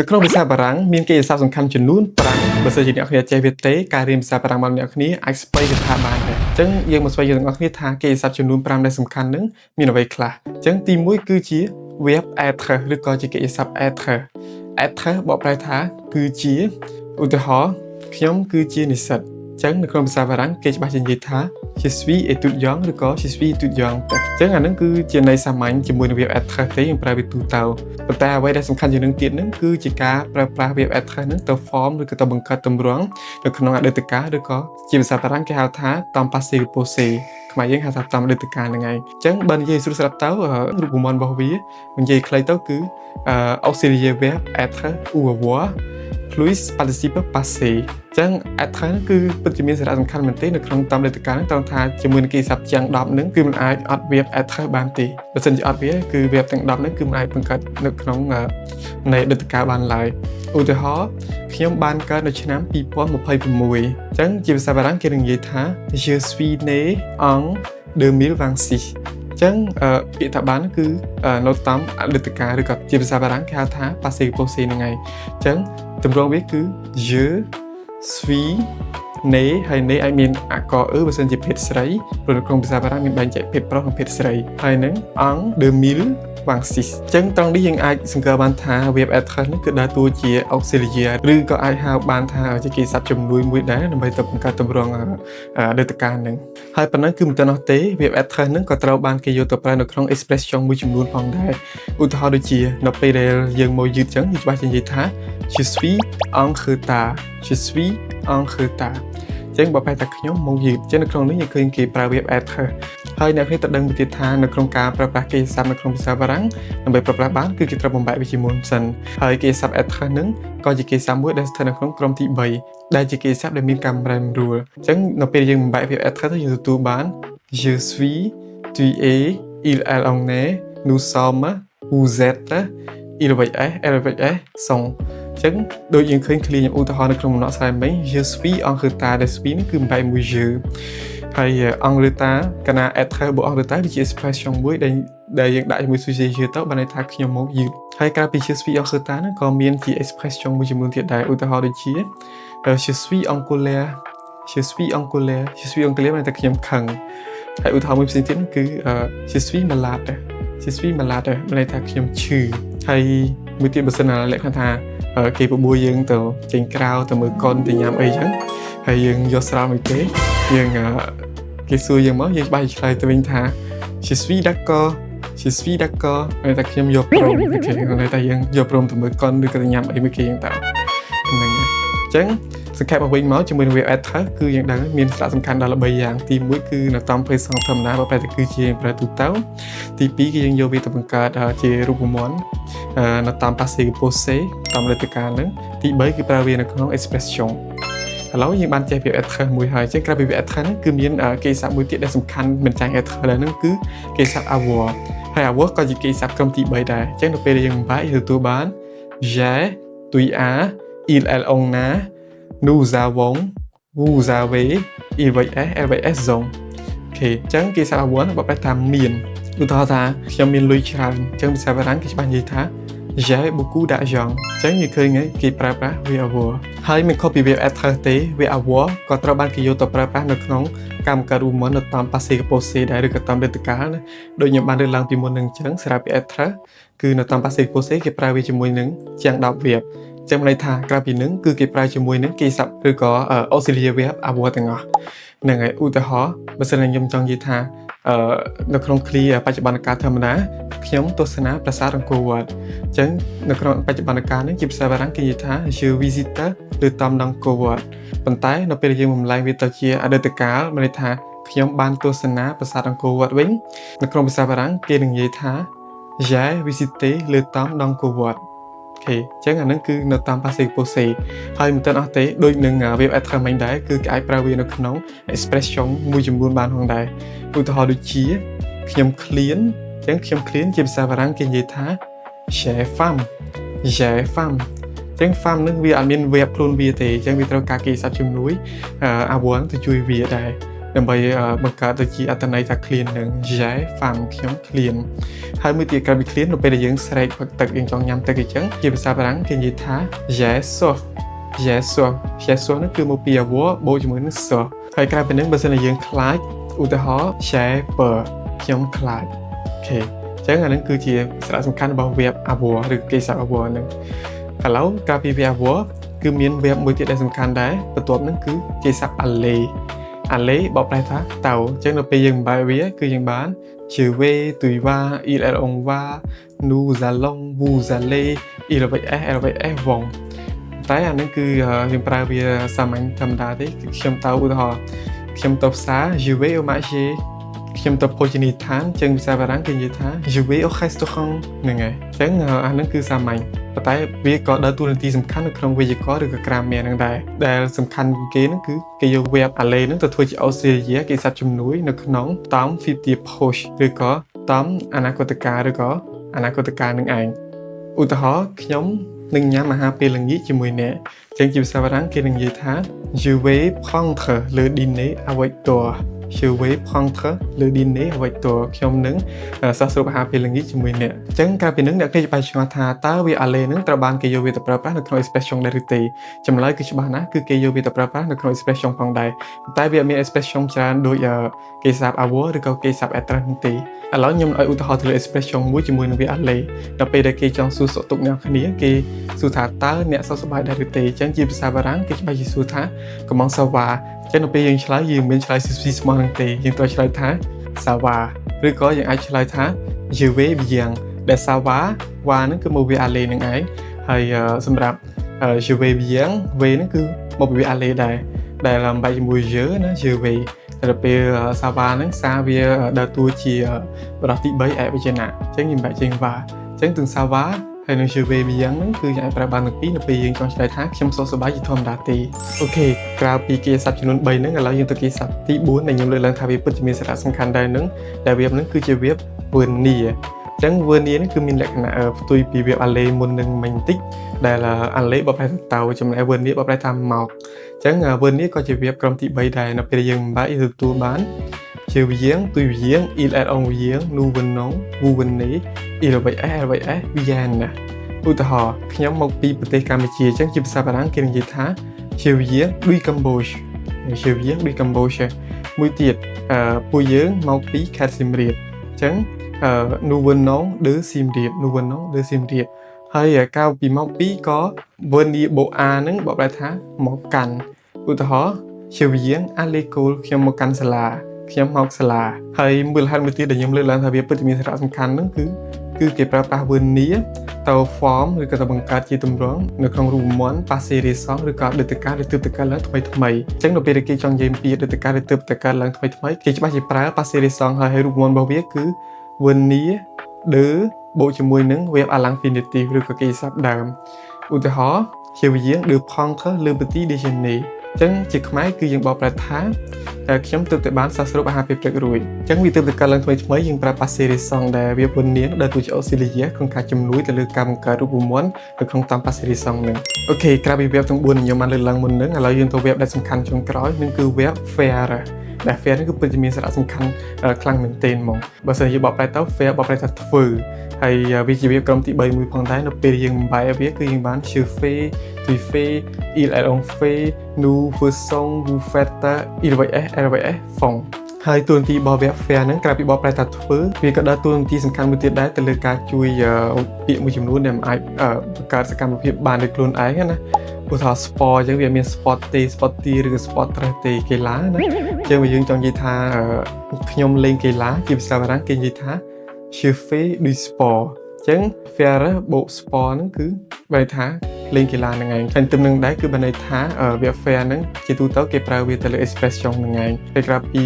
នៅក្នុងភាសាបារាំងមានកិរិយាសព្ទសំខាន់ចំនួន5បើសិនជាអ្នកគ្នាចេះវាទេការរៀនភាសាបារាំងរបស់អ្នកគ្នាអាចស្ពៃកថាបានដែរអញ្ចឹងយើងមកស្វែងយល់ទាំងអស់គ្នាថាកិរិយាសព្ទចំនួន5ដែលសំខាន់ហ្នឹងមានអ្វីខ្លះអញ្ចឹងទី1គឺជា verbe être ឬក៏ជាកិរិយាសព្ទ être. Être បកប្រែថាគឺជាឧទាហរណ៍ខ្ញុំគឺជានិស្សិតអញ្ចឹងនៅក្នុងភាសាបារាំងគេច្បាស់ជានិយាយថា je suis étudiant ឬក៏ je suis étudiante. អញ្ចឹងអាហ្នឹងគឺជាន័យសាមញ្ញជាមួយនឹង verbe être ទេយើងប្រើវាទូទៅប៉ុន្តែអ្វីដែលសំខាន់ជាងនឹងទៀតហ្នឹងគឺជាការប្រើប្រាស់ verbe être ហ្នឹងទៅ form ឬក៏ទៅបង្កើតទម្រង់នៅក្នុងអតីតកាលឬក៏ជាភាសាបារាំងគេហៅថា temps passé composé ខ្មែរយើងហៅថា temps អតីតកាលហ្នឹងឯងអញ្ចឹងបើនិយាយស្រួលស្រាប់ទៅរូបមន្តរបស់វានិយាយខ្លីទៅគឺ auxiliaire verbe être ou avoir plus participe passé. អញ្ចឹង être គឺពិតជាមានសារៈសំខាន់មែនទេនៅក្នុងតាមអតីតកាលហ្នឹងត្រង់ថាជាមួយនឹងកិរិយាសព្ទទាំង10ហ្នឹងគឺមិនអាចអត់ verbe être បានទេបើសិនជាអត់វាគឺ verbe ទាំង10ហ្នឹងគឺមិនអាចបង្កើតនៅក្នុងនៃអតីតកាលបានឡើយឧទាហរណ៍ខ្ញុំបានកើតនៅឆ្នាំ2026អញ្ចឹងជាភាសាបារាំងគេនឹងនិយាយថា je suis né en 2026ចឹងពាក្យថាបានគឺនៅតាមអតីតកាលឬក៏ជាភាសាបារាំងគេហៅថា passé composé ហ្នឹងឯងអញ្ចឹងទម្រង់វាគឺ je suis né ហើយ né អាចមានអក្សរ e បើសិនជាភេទស្រីព្រោះនៅក្នុងភាសាបារាំងមានបែងចែកភេទប្រុសនិងភេទស្រីហើយនឹង en 2026អញ្ចឹងត្រង់នេះយើងអាចសង្កេតបានថា verbe être នេះគឺដើរតួជា auxiliaire ឬក៏អាចហៅបានថាជាកិរិយាសព្ទជំនួយមួយដែរដើម្បីទៅបង្កើតទម្រង់អតីតកាលហ្នឹងហើយប៉ុណ្ណឹងគឺមិនទាន់អស់ទេ verbe être ហ្នឹងក៏ត្រូវបានគេយកទៅប្រើនៅក្នុង expression មួយចំនួនផងដែរឧទាហរណ៍ដូចជានៅពេលដែលយើងមកយឺតអញ្ចឹងយើងច្បាស់ជានិយាយថា je suis en retard, je suis en retard. ចឹងបើប្រែថាខ្ញុំមកយឺតចឹងនៅក្នុងនេះយើងឃើញគេប្រើ verbe être ហើយអ្នកគ្នាត្រូវដឹងមួយទៀតថានៅក្នុងការប្រើប្រាស់កិរិយាសព្ទនៅក្នុងភាសាបារាំងដើម្បីប្រើប្រាស់បានគឺគេត្រូវបំបែកវាជាមុនសិនហើយកិរិយាសព្ទ être ហ្នឹងក៏ជាកិរិយាសព្ទមួយដែលស្ថិតនៅក្នុងក្រុមទី3ដែលជាកិរិយាសព្ទដែលមានការបំរែបំរួលអញ្ចឹងនៅពេលយើងបំបែក verbe être ទៅយើងទទួលបាន je suis, tu es, il, elle, on est, nous sommes, vous êtes, ils, y s, elles, y s, sont. អញ្ចឹងដូចយើងឃើញឃ្លាខ្ញុំឧទាហរណ៍នៅក្នុងដំណក់ស្រាយមិញ je suis en retard ដែល suis នេះគឺបំបែកមួយ je ហើយ en retard កាលណា être បូក en retard វាជា expression មួយដែលដែលយើងដាក់ជាមួយ sujet je ទៅបានន័យថាខ្ញុំមកយឺតហើយក្រៅពី je suis en retard ហ្នឹងក៏មានជា expression មួយចំនួនទៀតដែរឧទាហរណ៍ដូចជា je suis en colère, je suis en colère. Je suis en colère មានន័យថាខ្ញុំខឹងហើយឧទាហរណ៍មួយផ្សេងទៀតគឺ je suis malade, je suis malade មានន័យថាខ្ញុំឈឺហើយមួយទៀតបើសិនណាលក្ខណៈថាគេបបួលយើងទៅចេញក្រៅទៅមើលកុនទៅញ៉ាំអីចឹងហើយយើងយកស្រាមួយគេយើងគេសួរយើងមកយើងច្បាស់ឆ្លើយទៅវិញថា je suis d'accord, je suis d'accord មានតែខ្ញុំយកព្រម OK មានតែយើងយកព្រមទៅមើលកុនឬក៏ទៅញ៉ាំអីមួយគេចឹងទៅហ្នឹងហើយអញ្ចឹងសង្ខេបមកវិញមកជាមួយនឹង verbe être គឺយើងដឹងមានសារៈសំខាន់ដល់3យ៉ាងទី1គឺនៅតាម présent ធម្មតាបើប្រែតែគឺជាប្រើទូទៅទី2គឺយើងយកវាទៅបង្កើតជារូបមន្តនៅតាម passé composé តាមលទ្ធការហ្នឹងទី3គឺប្រើវានៅក្នុង expression. ឥឡូវយើងបានចេះ verbe être មួយហើយអញ្ចឹងក្រៅពី verbe être ហ្នឹងគឺមានកិរិយាសព្ទមួយទៀតដែលសំខាន់មិនចាញ់ être ដែរហ្នឹងគឺកិរិយាសព្ទ avoir ហើយ avoir ក៏ជាកិរិយាសព្ទក្រុមទី3ដែរអញ្ចឹងនៅពេលដែលយើងបំបែកទទួលបាន j'ai, tu as, il, elle, on a, nous avons, vous avez, ils, y s, elles, y s, ont. OK អញ្ចឹងកិរិយាសព្ទ avoir ហ្នឹងបើប្រែថាមានឧទាហរណ៍ថាខ្ញុំមានលុយច្រើនអញ្ចឹងភាសាបារាំងគេច្បាស់និយាយថា j'ai beaucoup d'argent. អញ្ចឹងយើងឃើញហើយគេប្រើប្រាស់ verbe avoir ហើយមិនខុសពី verbe être ទេ verbe avoir ក៏ត្រូវបានគេយកទៅប្រើប្រាស់នៅក្នុងកម្មការរួមនៅតាម passé composé ដែរឬក៏តាមអតីតកាលណាដូចខ្ញុំបានលើកឡើងពីមុននឹងអញ្ចឹងសម្រាប់ពាក្យ être គឺនៅតាម passé composé គេប្រើវាជាមួយនឹងជាង10 verbe ចឹងមានន័យថាក្រៅពីនឹងគឺគេប្រើជាមួយនឹងកិរិយាសព្ទឬក៏ auxiliary verb avoir ទាំងអស់ហ្នឹងហើយឧទាហរណ៍បើសិនជាខ្ញុំចង់និយាយថាអឺនៅក្នុងឃ្លាបច្ចុប្បន្នកាលធម្មតាខ្ញុំទស្សនាប្រាសាទអង្គរវត្តអញ្ចឹងនៅក្នុងបច្ចុប្បន្នកាលហ្នឹងជាភាសាបារាំងគេនិយាយថា je visite le temple d'Angkor Wat. ប៉ុន្តែនៅពេលយើងបំលែងវាទៅជាអតីតកាលមានន័យថាខ្ញុំបានទស្សនាប្រាសាទអង្គរវត្តវិញនៅក្នុងភាសាបារាំងគេនឹងនិយាយថា j'ai visité le temple d'Angkor Wat. OK អញ្ចឹងអាហ្នឹងគឺនៅតាម passé composé ហើយមិនទាន់អស់ទេដូចនឹង verbe être មិញដែរគឺគេអាចប្រើវានៅក្នុង expression មួយចំនួនបានផងដែរឧទាហរណ៍ដូចជាខ្ញុំឃ្លានអញ្ចឹងខ្ញុំឃ្លានជាភាសាបារាំងគេនិយាយថា j'ai faim, j'ai faim. អញ្ចឹង faim នឹងវាអត់មាន verbe ខ្លួនវាទេអញ្ចឹងវាត្រូវការកិរិយាសព្ទជំនួយ avoir ទៅជួយវាដែរ ដើម្បីបង្កើតទៅជាអត្ថន័យថាឃ្លាននឹង J'ai faim ខ្ញុំឃ្លានហើយមួយទៀតក្រៅពីឃ្លាននៅពេលដែលយើងស្រែកផឹកទឹកយើងចង់ញ៉ាំទឹកអញ្ចឹងជាភាសាបារាំងគេនិយាយថា J'ai soif, j'ai soif. J'ai soif ហ្នឹងគឺមកពី avoir បូកជាមួយនឹង soif ហើយក្រៅពីហ្នឹងបើសិនជាយើងខ្លាចឧទាហរណ៍ J'ai peur ខ្ញុំខ្លាច OK អញ្ចឹងអាហ្នឹងគឺជាសារៈសំខាន់របស់ verb avoir ឬកិរិយាសព្ទ avoir ហ្នឹងឥឡូវក្រៅពី verb avoir គឺមាន verb មួយទៀតដែលសំខាន់ដែរបន្ទាប់ហ្នឹងគឺកិរិយាសព្ទ aller. Aller បកប្រែថាទៅអញ្ចឹងនៅពេលយើងបំបែកវាគឺយើងបាន je vais, tu vas, il, elle, on va, nous allons, vous allez, ils avec s, elles avec s vont. តែអានេះគឺយើងប្រើវាសាមញ្ញធម្មតាទេគឺខ្ញុំទៅឧទាហរណ៍ខ្ញុំទៅផ្សារ Je vais au marché. ខ្ញុំទៅភោជនីយដ្ឋានចឹងភាសាបារាំងគេនិយាយថា Je vais au restaurant ហ្នឹងហើយអញ្ចឹងអាហ្នឹងគឺសាមញ្ញប៉ុន្តែវាក៏ដើរតួនាទីសំខាន់នៅក្នុងវេយ្យាករណ៍ឬក៏ grammaire ហ្នឹងដែរដែលសំខាន់ជាងគេហ្នឹងគឺគេយក verb aller ហ្នឹងទៅធ្វើជា auxiliaire កិរិយាសព្ទជំនួយនៅក្នុង temps futur proche ឬក៏ temps អនាគតកាលឬក៏អនាគតកាលនឹងឯងឧទាហរណ៍ខ្ញុំនឹងញ៉ាំអាហារពេលល្ងាចជាមួយអ្នកអញ្ចឹងជាភាសាបារាំងគេនឹងនិយាយថា Je vais prendre le dîner avec toi. Je vais prendre le dîner avec toi. ខ្ញុំនឹងសោះស្រូបអាហារពេលល្ងាចជាមួយអ្នកអញ្ចឹងក្រៅពីនឹងអ្នកគេច្បាស់ឆ្ងល់ថាតើវា aller នឹងត្រូវបានគេយកវាទៅប្រើប្រាស់នៅក្នុង expression ដែរឬទេចម្លើយគឺច្បាស់ណាស់គឺគេយកវាទៅប្រើប្រាស់នៅក្នុង expression ផងដែរតែវាមាន expression ច្រើនដូចកិរិយាសព្ទ avoir ឬក៏កិរិយាសព្ទ être នោះទេឥឡូវខ្ញុំឲ្យឧទាហរណ៍ទៅលើ expression មួយជាមួយនឹងវា aller ដល់ពេលដែលគេចង់សួរសុខទុក្ខអ្នកគ្នាគេសួរថាតើអ្នកសុខសប្បាយដែរឬទេអញ្ចឹងជាភាសាបារាំងគេច្បាស់ជាសួរថា comment ça va? អញ្ចឹងនៅពេលយើងឆ្លើយយើងមិនមានឆ្លើយស៊ីស្មោះនឹងទេយើងត្រូវឆ្លើយថា ça va ឬក៏យើងអាចឆ្លើយថា je vais bien ដែល ça va va ហ្នឹងគឺមកវា aller នឹងឯងហើយសម្រាប់ je vais bien vais ហ្នឹងគឺមកពីវា aller ដែរដែលបំបែកជាមួយ je ណា je vais តែដល់ពេល ça va ហ្នឹង ça វាដើរតួជាបុរសទី3ឯកវចនៈអញ្ចឹងយើងបែកចេញ va អញ្ចឹងទាំង ça va ហើយនឹង je vais bien ហ្នឹងគឺយើងអាចប្រើបានទាំងពីរនៅពេលយើងចង់ឆ្លើយថាខ្ញុំសុខសប្បាយជាធម្មតាទេOK ក្រៅពីកិរិយាសព្ទចំនួន3ហ្នឹងឥឡូវយើងទៅកិរិយាសព្ទទី4ដែលខ្ញុំលើកឡើងថាវាពិតជាមានសារៈសំខាន់ដែរហ្នឹងដែលវាហ្នឹងគឺជា verb venir អញ្ចឹង venir នេះគឺមានលក្ខណៈផ្ទុយពី verb aller មុននឹងមិញបន្តិចដែល aller បកប្រែថាទៅចំណែក venir បកប្រែថាមកអញ្ចឹង venir ក៏ជា verb ក្រុមទី3ដែរនៅពេលយើងបំបែកទទួលបាន je viens, tu viens, il, elle, on vient, nous venons, vous venez, ils avec s, elles avec s viennent. ឧទាហរណ៍ខ្ញុំមកពីប្រទេសកម្ពុជាអញ្ចឹងជាភាសាបារាំងគេនិយាយថា Je viens du Cambodge. Je viens du Cambodge. មួយទៀតអឺពួកយើងមកពីខេត្តសៀមរាបអញ្ចឹងអឺ nous venons de Siem Reap. Nous venons de Siem Reap. ហើយកាលពីមកពីក៏ venir បូក à ហ្នឹងបកប្រែថាមកកាន់ឧទាហរណ៍ Je viens à l'école. ខ្ញុំមកកាន់សាលាខ្ញុំមកសាលាហើយមូលហេតុមួយទៀតដែលខ្ញុំលើកឡើងថាវាពិតជាមានសារៈសំខាន់ហ្នឹងគឺគឺគេប្រើប្រាស់ venir ទៅ form ឬក៏ទៅបង្កើតជាទម្រង់នៅក្នុងរូបមន្ត passé récent ឬក៏អតីតកាលដែលទើបតែកើតឡើងថ្មីថ្មីអញ្ចឹងនៅពេលដែលគេចង់និយាយអំពីអតីតកាលដែលទើបតែកើតឡើងថ្មីថ្មីគេច្បាស់ជាប្រើ passé récent ហើយហើយរូបមន្តរបស់វាគឺ venir de បូកជាមួយនឹង verbe à l'infinitif ឬក៏កិរិយាសព្ទដើមឧទាហរណ៍ Je viens de prendre le petit déjeuner. អញ្ចឹងជាខ្មែរគឺយើងបកប្រែថាតែខ្ញុំទើបតែបានសោះស្រូបអាហារពេលព្រឹករួចអញ្ចឹងវាទើបតែកើតឡើងថ្មីថ្មីយើងប្រើ passé récent ដែលវាពនាងដែលធ្វើជា auxiliaire ក្នុងការជំនួយទៅលើការបង្កើតរូបមន្តនៅក្នុងតាម passé récent ហ្នឹង OK ក្រៅពី verb ទាំង4ដែលខ្ញុំបានលើកឡើងមុនហ្នឹងឥឡូវយើងទៅ verb ដែលសំខាន់ចុងក្រោយនឹងគឺ verb faire ដែល faire នេះគឺពិតជាមានសារៈសំខាន់ខ្លាំងមែនទែនហ្មងបើសិនជាបកប្រែទៅ faire បកប្រែថាធ្វើហើយវាជា verb ក្រុមទី3មួយផងដែរនៅពេលយើងបំបែកវាគឺយើងបាន je fais, tu fais, il, elle, on fait, nous faisons, vous faites, ils avec s, elles avec s font. ហើយតួនាទីរបស់ verb faire ហ្នឹងក្រៅពីបកប្រែថាធ្វើវាក៏ដើរតួនាទីសំខាន់មួយទៀតដែរទៅលើការជួយពាក្យមួយចំនួនដែលមិនអាចបង្កើតសកម្មភាពបានដោយខ្លួនឯងណាឧទាហរណ៍ sport អញ្ចឹងវាមាន sport ទេ sport ទីឬក៏ sport ត្រេះទេកីឡាណាអញ្ចឹងបើយើងចង់និយាយថាខ្ញុំលេងកីឡាជាភាសាបារាំងគេនិយាយថា Je fais du sport. អញ្ចឹង faire បូក sport ហ្នឹងគឺបែរថាលេងកីឡាហ្នឹងឯងហើយទន្ទឹមនឹងដែរគឺបានន័យថាវា faire ហ្នឹងជាទូទៅគេប្រើវាទៅលើ expression ហ្នឹងឯងហើយក្រៅពី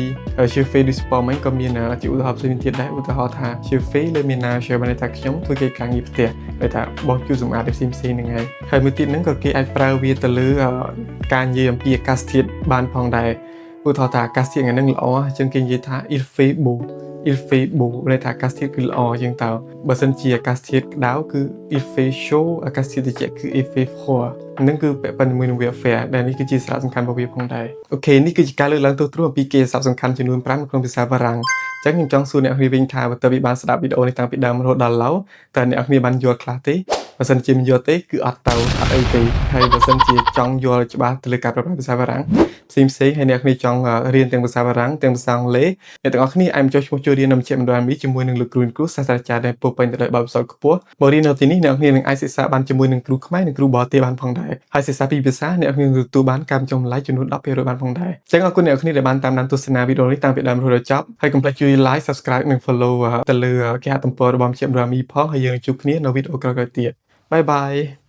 je fais du sport ហ្នឹងក៏មានជាឧទាហរណ៍ផ្សេងទៀតដែរឧទាហរណ៍ថា Je fais le ménage បានន័យថាខ្ញុំធ្វើកិច្ចការងារផ្ទះន័យថាបោសជូតសម្អាតផ្សេងផ្សេងហ្នឹងឯងហើយមួយទៀតហ្នឹងក៏គេអាចប្រើវាទៅលើការនិយាយអំពីអាកាសធាតុបានផងដែរឧទាហរណ៍ថាអាកាសធាតុថ្ងៃហ្នឹងល្អអញ្ចឹងគេនិយាយថា il fait beau. Il fait beau ន័យថាអាកាសធាតុគឺល្អជាងតើបើសិនជាអាកាសធាតុក្តៅគឺ Il fait chaud អាកាសធាតុត្រជាក់គឺ Il fait froid ហ្នឹងគឺពាក់ព័ន្ធជាមួយនឹង verbe faire ដែលនេះគឺជាសារៈសំខាន់របស់វាផងដែរ okay នេះគឺជាការលើកឡើងទូទ្រួអំពីកិរិយាសព្ទសំខាន់ចំនួន5នៅក្នុងភាសាបារាំងអញ្ចឹងខ្ញុំចង់សួរអ្នកគ្នាវិញថាបើតើវាបានស្ដាប់វីដេអូនេះតាំងពីដើមរហូតដល់ឥឡូវតើអ្នកគ្នាបានយល់ខ្លះទេបើសិនជាមិនយល់ទេគឺអត់ទៅអត់អីទេហើយបើសិនជាចង់យល់ច្បាស់ទៅលើការប្រើប្រាស់ភាសាបារាំងផ្សេងផ្សេងហើយអ្នកគ្នាចង់រៀនទាំងភាសាបារាំងទាំងភាសាអង់គ្លេសអ្នកទាំងអស់គ្នាអាចចូលឈ្មោះចូលរៀននៅមជ្ឈមណ្ឌលមីជាមួយនឹងលោកគ្រូគ្រូសាស្ត្រាចារ្យដែលពោពេញទៅដោយបទពិសោធន៍ខ្ពស់មករៀននៅទីនេះអ្នកគ្នានឹងអាចសិក្សាបានជាមួយនឹងគ្រូខ្មែរនិងគ្រូបរទេសបានផងដែរហើយសិក្សាពីភាសាអ្នកគ្នានឹងទទួលបានការបញ្ចុះតម្លៃចំនួន10%បានផងដែរអញ្ចឹងអរគុណអ្នកគ្នាដែលបានតាមដានទស្សនាវីដេអូនេះតាំងពីដើមរហូតដល់ចប់ហើយកុំភ្លេចជួយ like subscribe និង follow ទៅលើគេហទំព័ររបស់មជ្ឈមណ្ឌលមីផងហើយយើងនឹងជួបគ្នានៅវីដេអូក្រោយៗទៀត។ Bye bye.